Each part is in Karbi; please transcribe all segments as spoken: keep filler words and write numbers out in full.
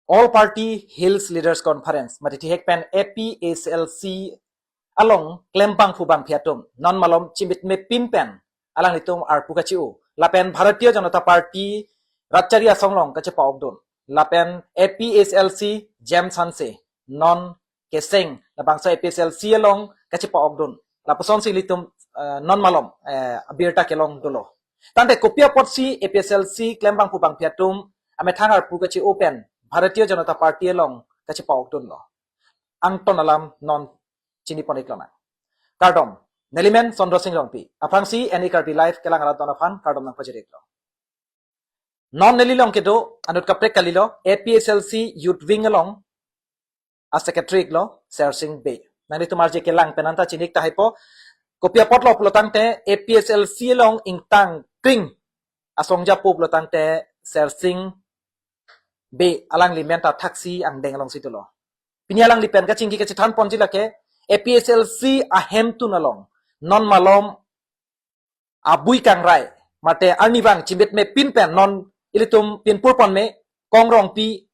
All Party Hills Leaders Conference, mate thihek pen A P H L C along klembangphu bangphi atum non malom chimitme pin pen alanglitum arpu kachi-o. Lapen Bharatiya Janata Party rat chari asong along kachepa-okdun. Lapen A P H L C James Hanse non keseng labangso A P H L C along kachepa-okdun. Lapusonsi ilitum, eh, non malom, eh, abirta kelong dolo. Tangte kopi apotsi A P H L C klembangphu bangphi atum amethang arpu kachi-o pen Bharatiya Janata Party along kachepa-okdunlo. Angton alam non chinipon-iklonang. Kardom, neli men Chandra Sing Rongpi. Aphrangsi Any Karbi Live kelang arat don aphan kardom nangpajir-iklo. Non neli along kedo anut kaprek kalilo, A P H L C Youth Wing along a-secretary-iklo Sersing Bey. Nanglitum arje kelang pen anta chini-ik tahai po. Kopi apotlo pulotangte A P H L C along ingtang kring asong japo pulotangte Sersing Bey alangli men ta thaksi angdeng alongsi dolo. Pini alangli pen kachingki kachethanponji lake A P H L C ahemtun along non malom abui kangrai, mate arnivang chimitme pin pen non ilitum pinpur ponme Kong Rongpi,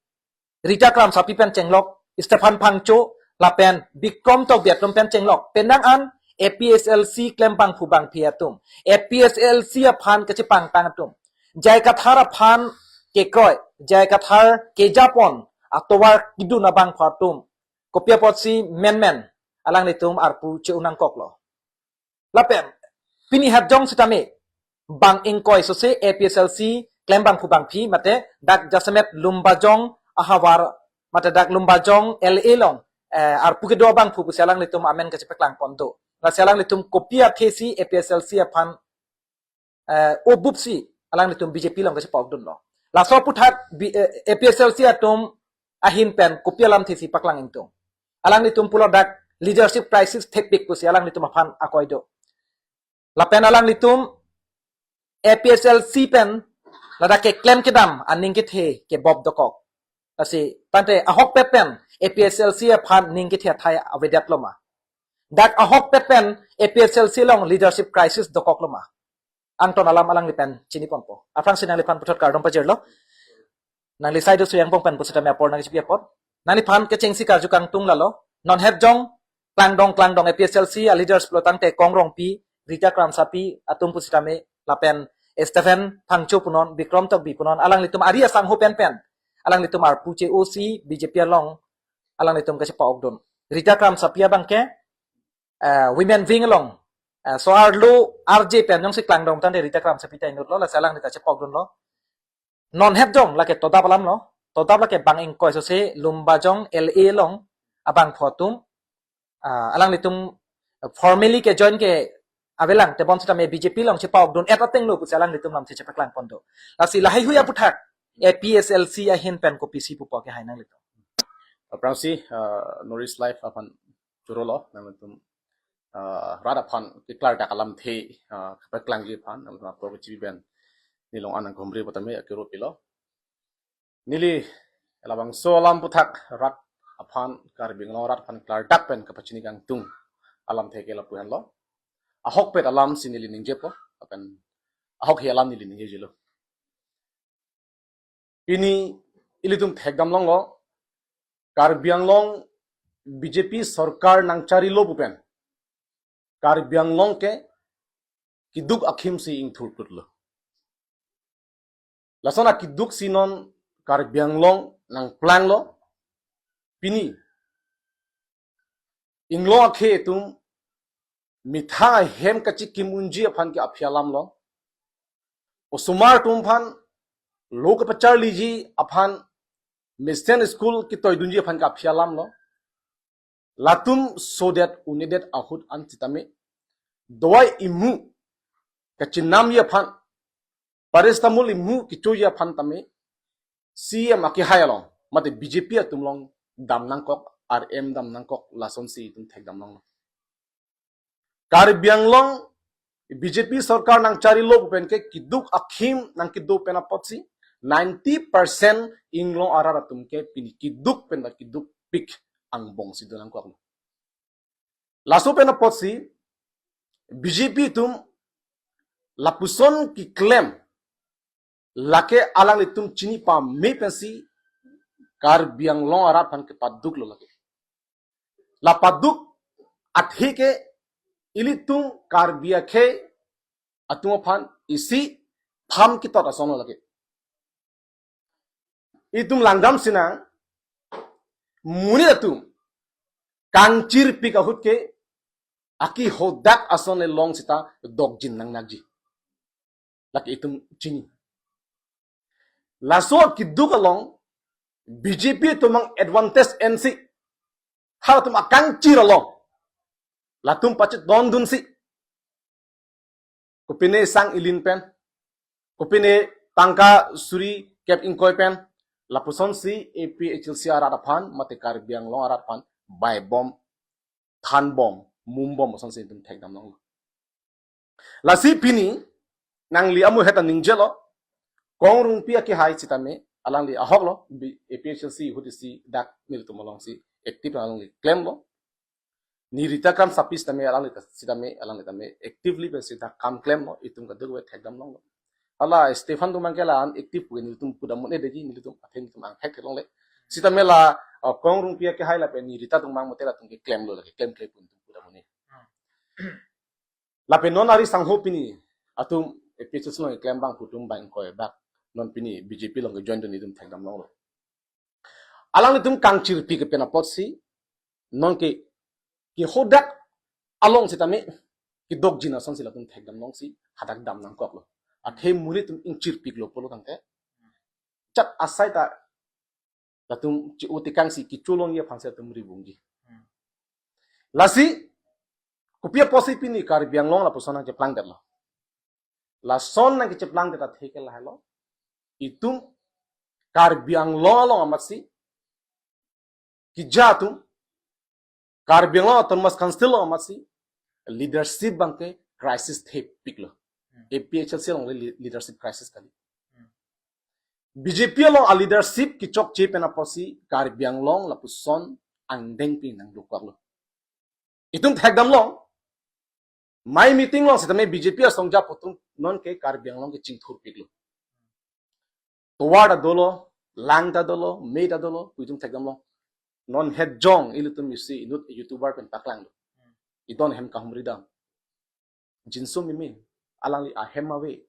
Rita Kramsapi pen chenglok, Stephen Phangcho, lapen Bikrom Tokbi atum pen chenglok. Penang an A P H L C klembangphu bangphi atum, A P H L C aphan kachepangtang atum, J I Kathar aphan kekroi, J I Kathar kejapon atovar kedun abangphu atum, kopi apotsi menmen alanglitum arpu che-o nangkoklo. Lapen pini hapjong sitame bang ingkoi sose A P H L C klembangphu bangphi mate dak jasemet Lumbajong ahavar mate dak Lumbajong L A along, eh, arpu kedo abangphu pusi alanglitum amen kachepaklangpon do. Lasi alanglitum kopi athesi A P H L C aphan, eh, obupsi alanglitum B J P along kachepa-okdunlo. Laso aphuthak B-, eh, A P H L C atum ahin pen kopi alamthesi paklang ingtung. Alanglitum pulo dak leadership crisis thekpik pusi alanglitum aphan akoi do. Lapen alanglitum A P H L C pen ladak keklem kedam aning kethe kebop dokok. Lasi tangte ahokpet pen A P H L C aphan ning kethe athai avedetlo ma? Dak ahokpet pen A P H L C along leadership crisis dokoklo ma? Angton alam alangli pen chiniponpo. Aphrangsi nangliphan puthot kardom pajirlo. Nangli saido suyang pong pen pusitame apor nangchipi apot. Nangliphan kechengsi karju kangtung lalo. Non hapjong klangdong klangdong A P H L C a-leaders pulotangte Kong Rongpi, Rita Kramsapi atum pusitame lapen Stephen Phangcho punon, Bikrom Tokbi punon, alanglitum ari asangho pen pen alanglitum arpu che-osi B J P along alanglitum kachepa-okdun. Rita Kramsapi abangke, eh, women wing along, eh, so-arlo R J pen jongsi klangdong tangte Rita Kramsapi ta inutlo, lasi alangli ta chepa-okdunlo. Non hapjong lake todap alamlo. Todap lake bang ingkoi sose Lumbajong L A along abangphu atum, ah, alanglitum formally ke join ke avelang, tebon sitame B J P along chepa-okdun-et atenglo pusi alanglitum lamthe chepaklangpon do. Lasi lahai hui aphuthak A P H L C ahin pen kopisi pupo kehai nanglitum? Aphrangsi, ah, North East Live aphan churolo, nangtum, ah, rat aphan keklardak alamthe, ah, kapaklangji aphan nangtum apor kachipi pen neli along an nangkehumri putame akiro pilo. Neli labangso alam aphuthak rat aphan, Karbi Anglong rat aphan klardak pen kapachini kangtung alamthe ke lapu henlo. Ahokpet alamsi neli ningjepo, lapen ahokhe alam neli ningjejilo. Pini ilitum thekdam longlo, Karbi Anglong B J P sorkar nangcharilo pu pen Karbi Anglong ke keduk akhimsi ingthurklutlo. Lason akeduksi non Karbi Anglong nangplanglo. Pini inglong akhei atum methang ahem kachikim unji aphan ke aphi alamlo. Osomar atum aphan lo kapacharliji aphan mesen school ketoidunji aphan ke aphi alamlo. Latum sodet un-edet ahut an sitame dawai imu kachinamji aphan, paracetamol imu kechoji aphan tame C E M akehai along mate B J P atum along dam nangkok, R M dam nangkok, lasonsi itum thekdam longlo. Karbi Anglong B J P sorkar nangcharilo pu pen ke keduk akhim nangkedo pen apotsi ninety percent inglong arat atum ke pini keduk pen ta kedukpik angbongsi do nangkoklo. Laso pen apotsi B J P atum lapuson keklem lake alanglitum chini pame pensi Karbi Anglong arat aphan kepaduk lo lake. La paduk athe ke ilitum Karbi akhei atum aphan isi pham kitot ason lo lake. Itum langdam sinang, monit atum kangchirpik ahut ke aki hodak ason le long sita dokjin nangnakji. Lake itum chini. Laso keduk along B J P atum mang advantage ensi, halatum akangchir along latum pachit dondunsi, kopine sang ilin pen, kopine tangka suri kep ingkoi pen, lapusonsi A P H L C arat aphan mate Karbi Anglong arat aphan baibom, thanbom, mumbom asonsi itum thekdam longlo. Lasi pini nangli amu heta ningjelo, Kong Rongpi akehai sitame alangli ahok lo, B-, A P H L C ahut isi dak nelitum alongsi active alangli klemlo. Nirita Kramsapi sitame alangli ta, sitame alangli tame actively pensi dak kam klemlo, itum kadokave thekdam longlo. Hala Stephen atum mang ke la unactive pu nelitum pudam un-edetji, nelitum athe nelitum angthek theklongle. Sitame la, uh, Kong Rongpi akehai lapen Nirita atum mang mate latum ke klemlo lake, klem klem pu nelitum pudam un-e. Lapen non ari sangho pini atum A P H L C along klem abang pu atum bang ingkoi bak non pini B J P along ke join dun itum thekdam longlo. Alanglitum kangchirpik pen apotsi non ke, ke hodak along sitame kedokjin asonsi latum thekdam longsi hadak dam nangkoklo. Athe monit atum ingchirpiklo pulo tangte, chak asai ta latum chi-o tekangsi kecho longji aphansi latum ribungji. Hmm. Lasi kopi apotsi pini Karbi Anglong lapuson nangcheplangdetlo? Lason nangkecheplangdet athe ke lahelo. Itum Karbi Anglong along amatsi, keja atum Karbi Anglong Autonomous Council along amatsi leadership abang ke crisis thepiklo. Hmm. A P H L C along le-, leadership crisis kali. Hmm. B J P along aleadership kechokche pen apotsi Karbi Anglong lapuson angdeng pini nangdukoklo. Itum thekdam long, mai meeting along sitame B J P asong ajat atum non ke Karbi Anglong ke chingthurpiklo. Tovar ta dolo, lang ta dolo, me ta dolo, pu itum thekdam long. Non het jong ilitum isi inut YouTuber pen paklanglo. Idon hem kahumri dam. Jinso meme, alangli ahem ave.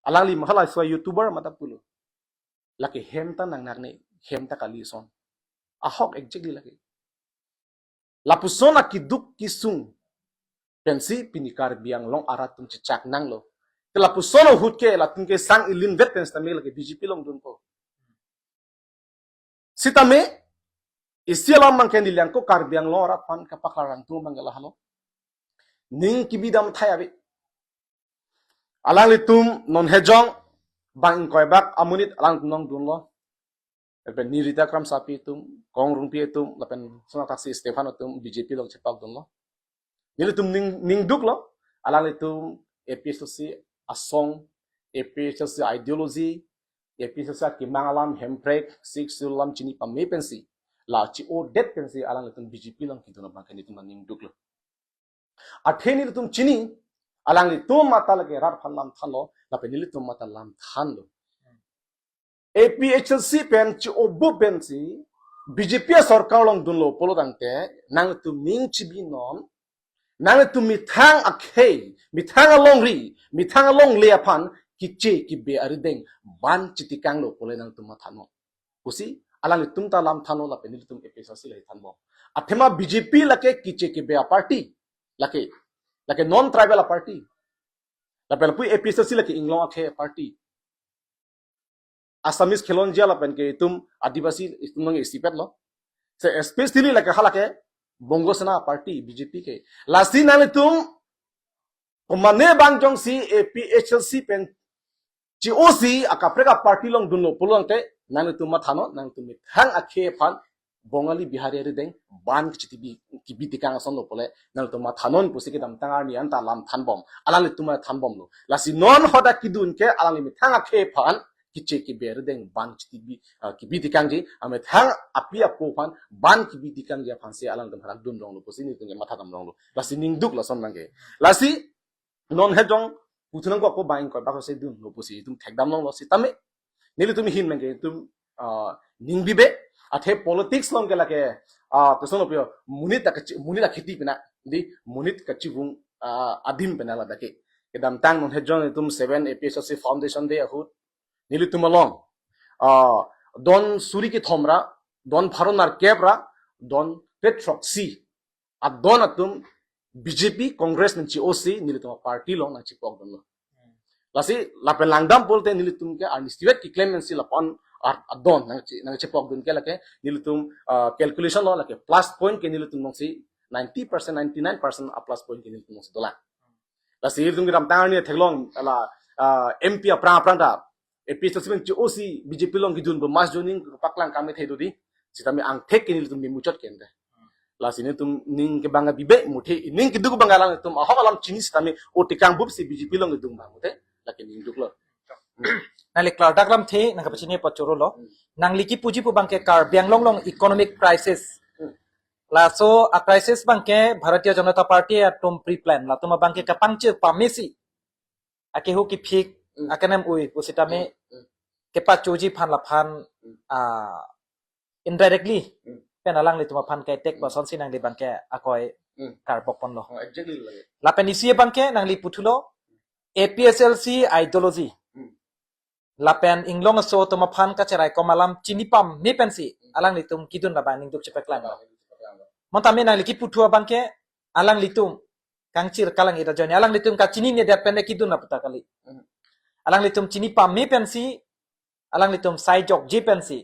Alangli mahala sua YouTuber mata pulo. Lake hem ta nangnak ne, hem ta kali son. Ahok exactly lake. Lapuson akeduk kesung pensi pini Karbi Anglong arat atum chechak nanglo. Te lapuson ahut ke latum ke sang ilinvet pen sitame lake B J P along dunpo. Sitame isi alam abang ke neli lang ko Karbi Anglong arat aphan kapaklarang atum abang ke lahelo. Ning kebi dam thai ave. Alanglitum non het jong bang ingkoi bak amonit alangtum along dunlo. Lapen Nirita Kramsapi atum, Kong Rongpi atum, lapen sonathaksi Stephen atum B J P along chepak dunlo. Nelitum ning, ningduklo, alanglitum A P H L C asong, A P H L C ideology, A P H L C akemang alam, hemprek, Sixth Schedule alam chini pame pensi, la chi-odet pensi alanglitum B J P along kedun abang ke nelitum ningduklo. Athe nelitum chini, alanglitum matha lake rat aphan lam thanlo, lapen nelitum matha lam thanlo. A P H L C pen chi-obup pensi B J P asorkar along dunlo pulo tangte, nangtum ning chibi non, nangtum methang akhei, methang alongri, methang alongle aphan keche kebe arideng ban chitikanglo pule nangtum mathanon pusi alanglitum ta lam thanlo lapen nelitum A P H L C lahai thanbom. Athema B J P lake keche kebe aparty, lake, lake non-tribal aparty. Lapen lapu A P H L C lake inglong akhei aparty. Assamese khelonjia lapen ke itum Adivasi itum nang isipetlo. Se especially lake halake Bongo Sena aparty B J P ke. Lasi nanglitum komane bang jongsi A P H L C pen chi-osi akaprek aparty along dunlo pulo tangte nanglitum mathanon, nangtum methang akhei aphan Bongali Bihari arideng ban kechitibi kibi tikang asonlo pule nangtum mathanon pusi kedamtang arni anta lam thanbom. Alanglitum thanbomlo. Lasi non hadak kedun ke alangli methang akhei aphan keche kebe arideng ban kechitibi, ah, kibi tikangji, amethang api apo aphan ban kibi tikangji aphansi alangtum hadak dun longlo pusi nelitum ke mathadam longlo. Lasi ningduk lason abang ke. Lasi non het jong puthunang ko ako bang ingkoi bak se dunlo pusi itum thekdam longlo sitame nelitum ahin abang ke itum ah, ning bibe, athe politics along ke lake, ah, koson opio, monit ta kachi-, monit akhiti pina, di monit kachivung, ah, adim pina ladak ke. Kedamtang non he jong itum seven A P H L C Foundation Day ahut, nelitum along, ah, don suri kethom ra, don pharo nerkep ra, don kre throksi adon atum B J P, Congress nangche-o si nelitum party along nangchepokdunlo. Lasi lapen langdam pulote nelitum ke arnisi vet keklem pensi lapu-an ar-, adon nangche-, nangchepokdun ke lake nelitum, ah, calculation lo lake plus point ke nelitum alongsi ninety percent, ninety-nine percent a plus point ke nelitum alongsi dolang. Lasi nelitum kedamtang arni theklong la, ah, M P aphrang aphrang ta A P H L C pen che-o si B J P along kedun pu mass joining paklang kame thai do di. Sitame angthek ke nelitum memuchot ke ente. Lasi nelitum ning kebang bibe muthe, ning keduk bang alanglitum ahok alam chini sitame o tekang bup si B J P along kedun bang muthe, lake ning duklo. Nangli klardak lamthe nangkapachini pachoro lo. Nangli kipuji pu abangke Karbi Anglong along economic crisis. Laso a crisis abangke Bharatiya Janata Party atum pre-plan. Latum abangke kapangchir pamesi akehu kiphik, mm, akenem ui pusitame, mm, mm, kepachoji aphan laphan, mm, ah, indirectly, mm, pen alanglitum aphan ke-attack, mm, pu asonsi nangli abangke akoi, mm, karbok ponlo. Oh, exactly lake. Lapen isi abangke nangli puthulo A P H L C ideology. Mm. Lapen inglong aso atum aphan kacheraikom alam chini pame pensi, mm, alanglitum kedun labang ning duk chepaklang. Labang ning duk chepaklang. Montame nangli kiputhu abangke alanglitum kangchir kalang ita join. Alanglitum kachinine det pen kedun aputa kali. Hmm. Alanglitum chini pame pensi, alanglitum sai jokji pensi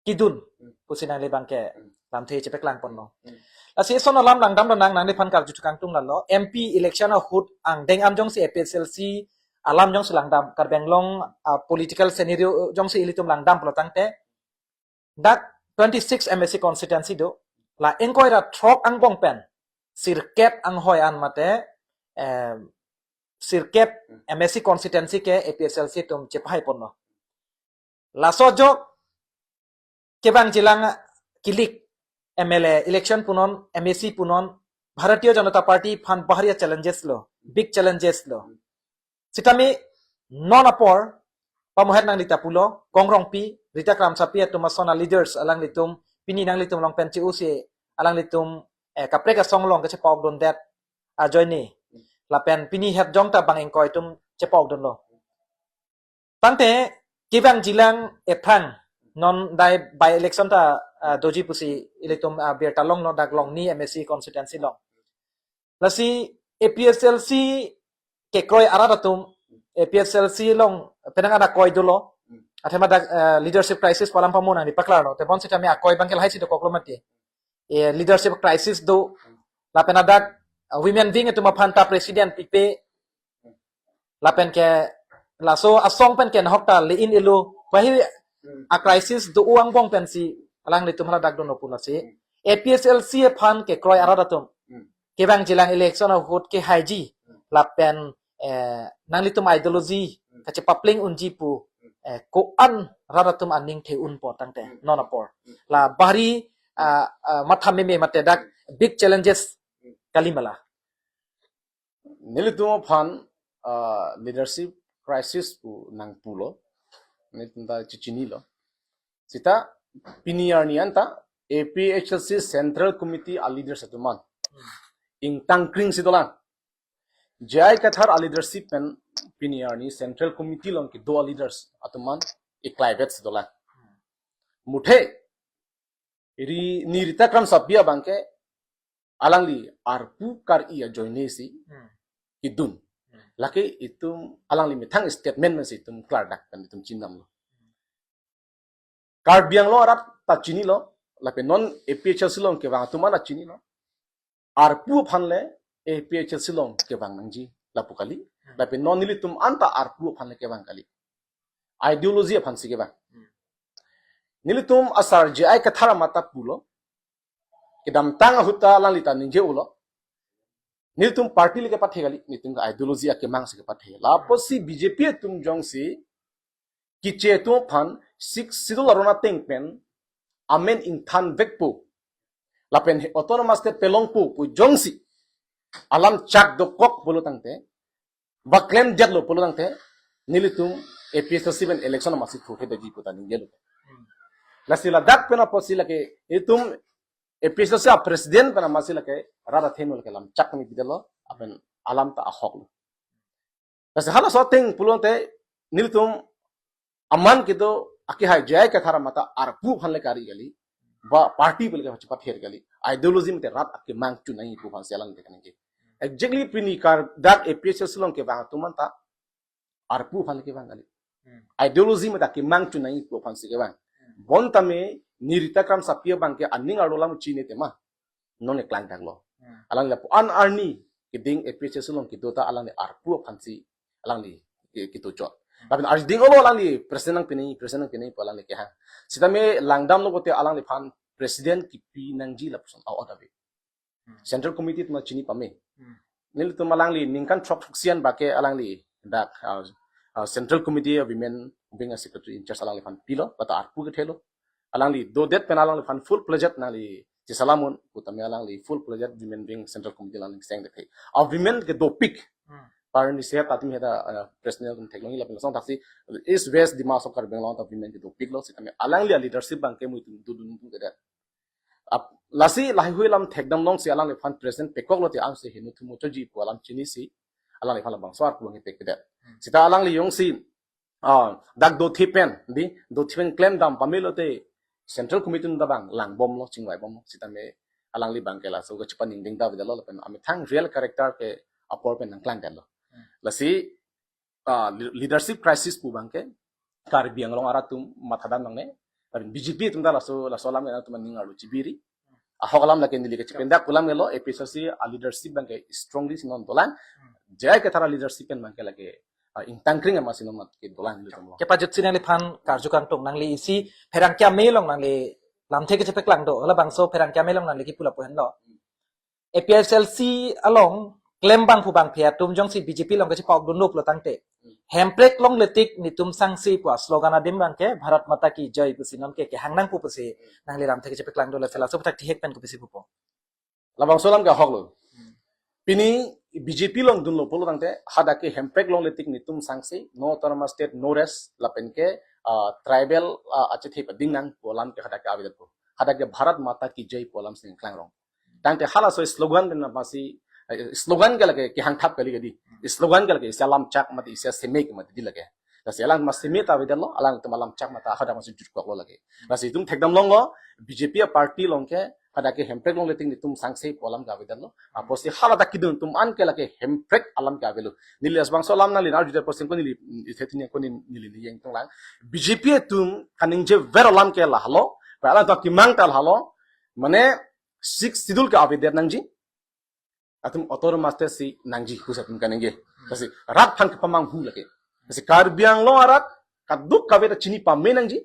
kedun, hmm, pusi nangli abangke, hmm, lamthe chepaklang ponlo. Hmm. Lasi eson alam langdam nang nangliphan karju thukang tung lalo. M P election ahut angdeng an jongsi A P H L C alam jongsi langdam, Karbi Anglong, ah, political scenario jongsi ilitum langdam pulo tangte, dak twenty-six M A C constituency do, la ingkoi ra throk angbong pen sirkep anghoi an mate, em, sirkep M A C constituency ke A P H L C atum chepahai ponlo. Laso ajok kevang jilang kilik M L A election punon, M A C punon, Bharatiya Janata Party aphan bahari challenges lo, big challenges lo. Sitame non apor, pamohet nangli ta pulo, Kong Rongpi, Rita Kramsapi atum ason a leaders alanglitum, pini nanglitum along pen che-o si alanglitum, eh, kaprek asong along kachepokdundet ajoine. Lapen pini het jong ta bang ingkoi atum chepokdunlo. Tangte kevang jilang ephrang non dai by election ta, ah, doji pusi ilitum, ah, birta longlo dak Longni M A C constituency along. Lasi A P H L C kekroi arat atum, A P H L C along penang ada koi dolo. Athema dak, eh, leadership crisis pu alam pamonang di paklarlo. Tebon sitame akoi abangke lahai si dokoklo mati. Eh, leadership crisis do. Lapen adak, eh, women wing atum aphan ta president pipe. Lapen ke laso asong pen ke nahok ta le-in elo. Bahari, hmm, a crisis do-o angbong pensi alanglitum hala dak dono puna si. Hmm. A P H L C aphan kekroi arat atum. Hmm. Kevang jilang election ahut kehaiji. Hmm. Lapen, eh, nanglitum ideology, hmm, kachepapling unji pu, hmm, eh, ko-an rat atum aning the-unpo tangte, hmm, non apor. Hmm. La bahari, ah, ah, matha meme mate dak big challenges, hmm, kali ma la. Nelitum aphan, ah, leadership crisis pu nangpulo. Nelitum ta chechinilo. Sita pini arni anta A P H L C Central Committee a leaders atum an ingtang kring si dolang. J I Kathar a leadership pen pini arni Central Committee along kedo a leaders atum an iklaivet si dolang. Muthe ri ni Rita Kramsapi abangke alangli arpu kar-i ajoine si, hmm, kedun. Hmm. Lake itum alangli methang statement pensi itum klardak pen itum chinidamlo. Karbi Anglong arat ta chinilo, lapen non A P H L C along kevang atum an ta chinilo. Arpu aphan le A P H L C along kevang nangji lapu kali. Hmm. Lapen non nelitum anta arpu aphan le kevang kali. Ideology aphan si kevang. Hmm. Nelitum asar J I Kathar amat ta pulo. Kedamtang ahut ta alangli ta ningje-olo. Nelitum party le kepathe kali, nelitum ke ideology akemang si kepathe. Lapusi B J P atum jongsi keche atum aphan Sixth Schedule aron ateng pen amen ingthan vekpo. Lapen he autonomous state pelongpo pu jongsi alam chak dokok pulo tangte, ba klemdetlo pulo tangte, nelitum A P H L C pen election amatsi thurkhe daji pu ta ningjelo. Lasi ladak pen apotsi lake itum A P H L C a president pen amatsi lake rat athengno lake lam chak ni bidelo, lapen alam ta ahok lo. Lasi halaso ateng pulote nelitum aman kedo akehai J I Kathar amat ta arpu aphan le kari kali, ba party pu le kachipat her kali, ideology mate rat akemang chunai pu aphansi alang de kaningje. Exactly pini kar dak A P H L C along kevang atum anta arpu aphan kevang kali. Hmm. Ideology mate akemang chunai pu aphansi kevang. Hmm. Bonta me Nirita Kramsapi abang ke aning arlo lam chini tema. Non ne klang tanglo. Hmm. Alangli lapu-an arni keding A P H L C along kedo ta alangli arpu aphansi alangli ke-, kedo chot. Hmm. Lapen arjuding olo alangli president nangpi nangji, president nangpi nangji pu alangli kehang. Sitame langdamlo pulote alangliphan president kipi nangji lapuson a-ot ave. Hmm. Central Committee atum chini pame. Hmm. Nelitum alangli ningkan throk throksi an bak ke alangli dak, uh, uh, Central Committee Women Wing a secretary in charge alangliphan pilo, lata arpu kethelo. Alangli dodet pen alangliphan full-fledged nangli chisalamun, putame alangli full-fledged Women Wing Central Committee alangli seng de the. A women ke dopik. Hmm. Parni sehat atum heda, uh, personal tum theklong lapen lason thaksi East West Dima Hasao Karbi Anglong ta women ke dopiklo, sitame alangli a leadership abang ke muitum dudun tum kedat. Ap-, lasi lahai hui lam thekdam longsi alangliphan president pekok lote angse henu thumu choji pu alam chinisi alangliphan labangso arpu nangpek kedat. Hmm. Sita alangli jongsi, ah, dak dothi pen, di, dothi pen klemdam pamelo te Central Committee atum ta abang langbomlo, chingvaibomlo. Sitame alangli abang ke laso kachipaningding ta avedetlo lapen amethang real character ke apor pen nangklang detlo. Hmm. Lasi ah, le-, leadership crisis pu abang ke Karbi Anglong arat atum mathadam nangne. Lapen B J P atum ta laso, laso alam ke nangtum aning arlo chibiri. Ahok alam lake neli kachipendak pu alam ke lo, A P H L C a leadership abang ke strongly si non dolang. J I Kathar a leadership pen abang ke lake, ah, ingtangkring amatsi non mat kedolang nelitum lo. Kepajutsi nangliphan karju kangtung, nangli isi pherang kiame along nangli lamthe kechepeklang do, labangso pherang kiame along nangli kipu lapu henlo. A P H L C along klem abangphu abangphi atum jongsi B J P along kachepakdunlo pulo tangte, Hemprek longle tik netum sangse pu a slogan adim abang ke Bharat Mata Ki Jai pusi non ke kehang nangpo pusi nangli lamthe kechepeklang do, lasi laso aphuthak thihek pen kopisi pupo? Labangso alam ke ahok lo. Hmm. Pini B J P along dunlo pulo tangte, hadak ke Hemprek longle tik netum sangse, no autonomous state, no rest, lapen ke, ah, tribal, ah, achethe pading nang pu alam ke hadak ke avedetpo. Hadak ke Bharat Mata Ki Jai pu alamsi nangklangrong. Tangte halaso slogan pen amatsi, eh, slogan ke lake kehang thap kali kadi. Slogan ke lake isi alam chak mate isi aseme ke mate di lake. Lasi alangtum aseme ta avedetlo, alangtum alam chak mate hadak amatsi jutkoklo lake. Lasi itum thekdam longlo, B J P a party along ke hadak ke Hemprek longle tik netum sangse pu alam ke avedetlo. Apotsi haladak kedun atum an ke lake Hemprek alam ke avelo. Neli asbangso alam nangli arjudet apotsi ko neli, mm, ithe tini ko neli, neli ni jeng tonglang. B J P atum kaningjever alam ke lahelo, pa alangtum akemang ta lahelo, mane Sixth Schedule ke avedet nangji, atum autonomous state si nangji pusi atum kaningje. Lasi rat aphan kepamanghu lake. Lasi Karbi Anglong arat kadokave ta chini pame nangji.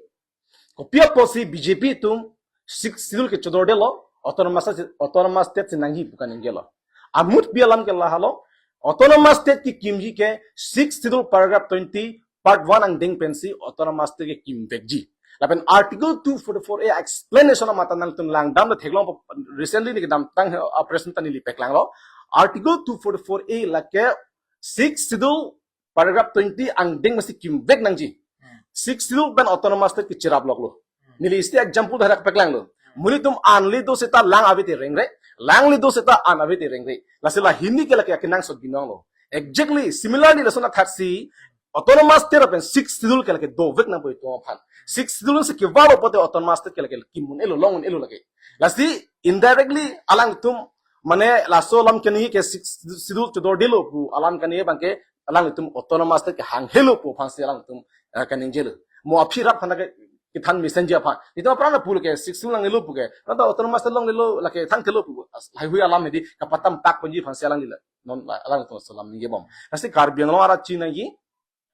Kopi apotsi B J P atum Sixth Schedule ke chodordelo, autonomous state, autonomous state si nangji pu kaningjelo. Amutpi alam ke lahelo, autonomous state kekimji ke Sixth Schedule paragraph twenty part one angdeng pensi autonomous state kekimvekji. Lapen Article two forty-four A explanation amat ta nangtum langdam le theklong, recently neli kedamtang, uh, president ta neli peklanglo. Article two forty-four A lake Sixth Schedule paragraph twenty angdeng masi kimvek nangji. Hmm. Sixth Schedule pen autonomous state kecherap loklo. Hmm. Neli isi example dak peklanglo. Hmm. Monit atum an le do seta lang ave te rengre, lang le do seta an ave te rengre. Lasi la hini ke lake akenangsot binong lo. Exactly, similarly, lason athaksi autonomous state pen Sixth Schedule ke lake dovek nangpo itum aphan. Sixth Schedule si kevang lo pulote autonomous state ke lake kim un-elo, long un-elo lake. Lasi indirectly alangtum mane laso alam kaningje ke Sixth Schedule chodordelo pu alam kaningje abang ke alangtum autonomous state ke hanghelo pu aphansi alangtum, eh, kaningjelo. Mo aphi rat aphan ke kethan mesenji aphan. Itum apran pulo ke Sixth Schedule langlelo pu ke. Nonta autonomous state longlelo lake thangthelo pu. As-, lahai hui alam hedi kapatam pak ponji aphansi alangli la. Non la, alangtum laso alam ningjebom. Lasi Karbi Anglong arat chiniji,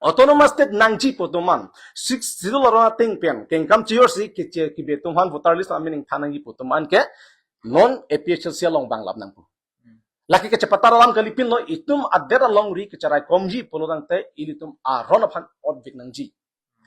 autonomous state nangji pu atum an Sixth Schedule aron ateng pen kengkam chijorsi keche kibe atum aphan voter list amen ingthan nangji pu atum an ke non A P H L C along bang lap nangpo. Lake kachepatar alam kalipin lo, itum adet alongri kacheraikomji pulo tangte ilitum aron aphan otvek nangji.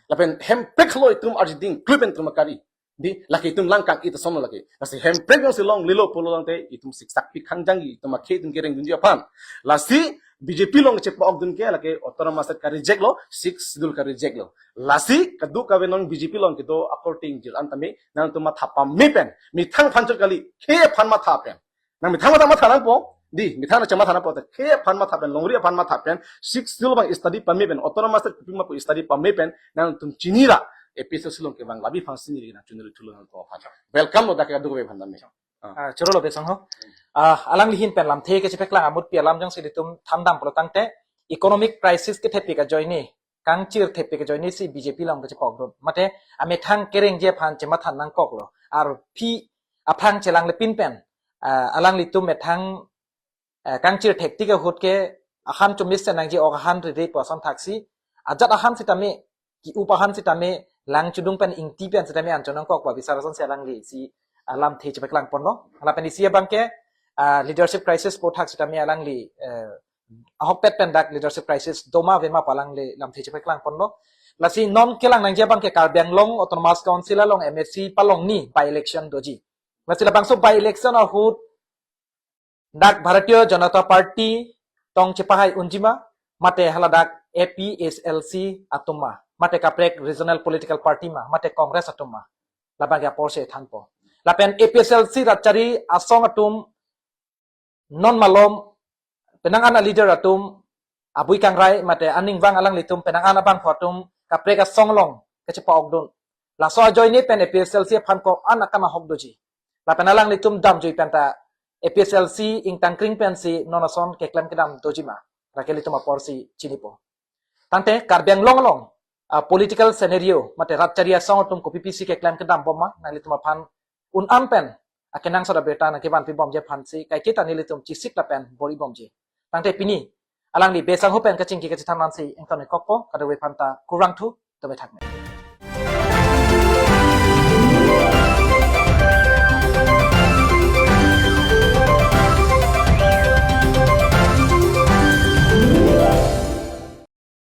Lapen Hemprek lo itum arjuding klui pen itum akari. Di, lake itum lang kang-it ason lo lake. Lasi Hemprek jongsi longlelo pulo tangte itum siksak pik hangjangji, itum akhei itum kerengdunji aphan. Lasi B J P along chepa-okdun ke lake autonomous state ka-reject lo, Sixth Schedule ka-reject lo. Lasi kadokave non B J P along kedo akorte ingjir an tame nangtum matha pame pen, methang aphan chot kali, khei aphan matha pen. Nang methang matha matha nangpo, dei, methang na chematha nangpo, khei aphan matha pen, longri aphan matha pen, Sixth Schedule abang study pame pen, autonomous state kopi ma pu study pame pen, nangtum chinira, A P H L C along kevang labi aphan chiniri nang chiniri thulo nangtum aphan. Welcome lo dak kadokave aphan tame. Ah, choro lo Besang ho. Ah, alangli ahin pen lamthe kechepaklang amutpi alam jongsi ilitum thandam pulo tangte, economic crisis kethepik ajoine, kangchir thepik ajoine si B J P along kachepa-okdun. Mate, amethang kerengji aphan chematha nangkoklo. Arphi aphrang chelang lepin pen, ah, alanglitum methang, ah, kangchir thektik ahut ke ahan chomis se nangji, ok ahan riri pu ason thaksi. Ajat ahan sitame, ki-up ahan sitame, lang chudung pen ingti pen sitame anchot nangkok pu abisar asonsi alangli si, ah, lamthe chepaklang ponlo. Lapen isi abang ke, ah, leadership crisis pu thak sitame alangli, eh, ahokpet pen dak leadership crisis doma ave ma pu alangli lamthe chepaklang ponlo. Lasi non kelang nangji abang ke Karbi Anglong Autonomous Council along M A C palongni by-election doji. Lasi labangso by-election ahut dak Bharatiya Janata Party tong chepahai unji ma, mate hala dak A P H L C atum ma, mate kaprek regional political party ma, mate Congress atum ma. Labang ke aporsi thanpo. Lapen A P H L C rat chari asong atum non malom penang an a-leader atum abui kangrai mate aning vang alanglitum penang an abangphu atum kaprek asong along kachepa-okdun. Laso ajoine pen A P H L C aphan ko-an akan ahok doji. Lapen alanglitum damjui penta A P H L C ingtangkring pensi non ason keklem kedam doji ma, lake ilitum aporsi chinipo. Tangte Karbi Anglong along, ah, political scenario mate rat chari asong atum kopi pisi keklem kedam bom ma, nanglitum aphan un-an pen akenangsot abirta nangkevanpi bomji aphansi kaiketa nelitum chesik lapen bor-i bomji. Tangte pini alangli Besang ho pen kachingki kachethan ansi ington-ik kokpo, kadokave aphanta kurvangthu, tame thakme.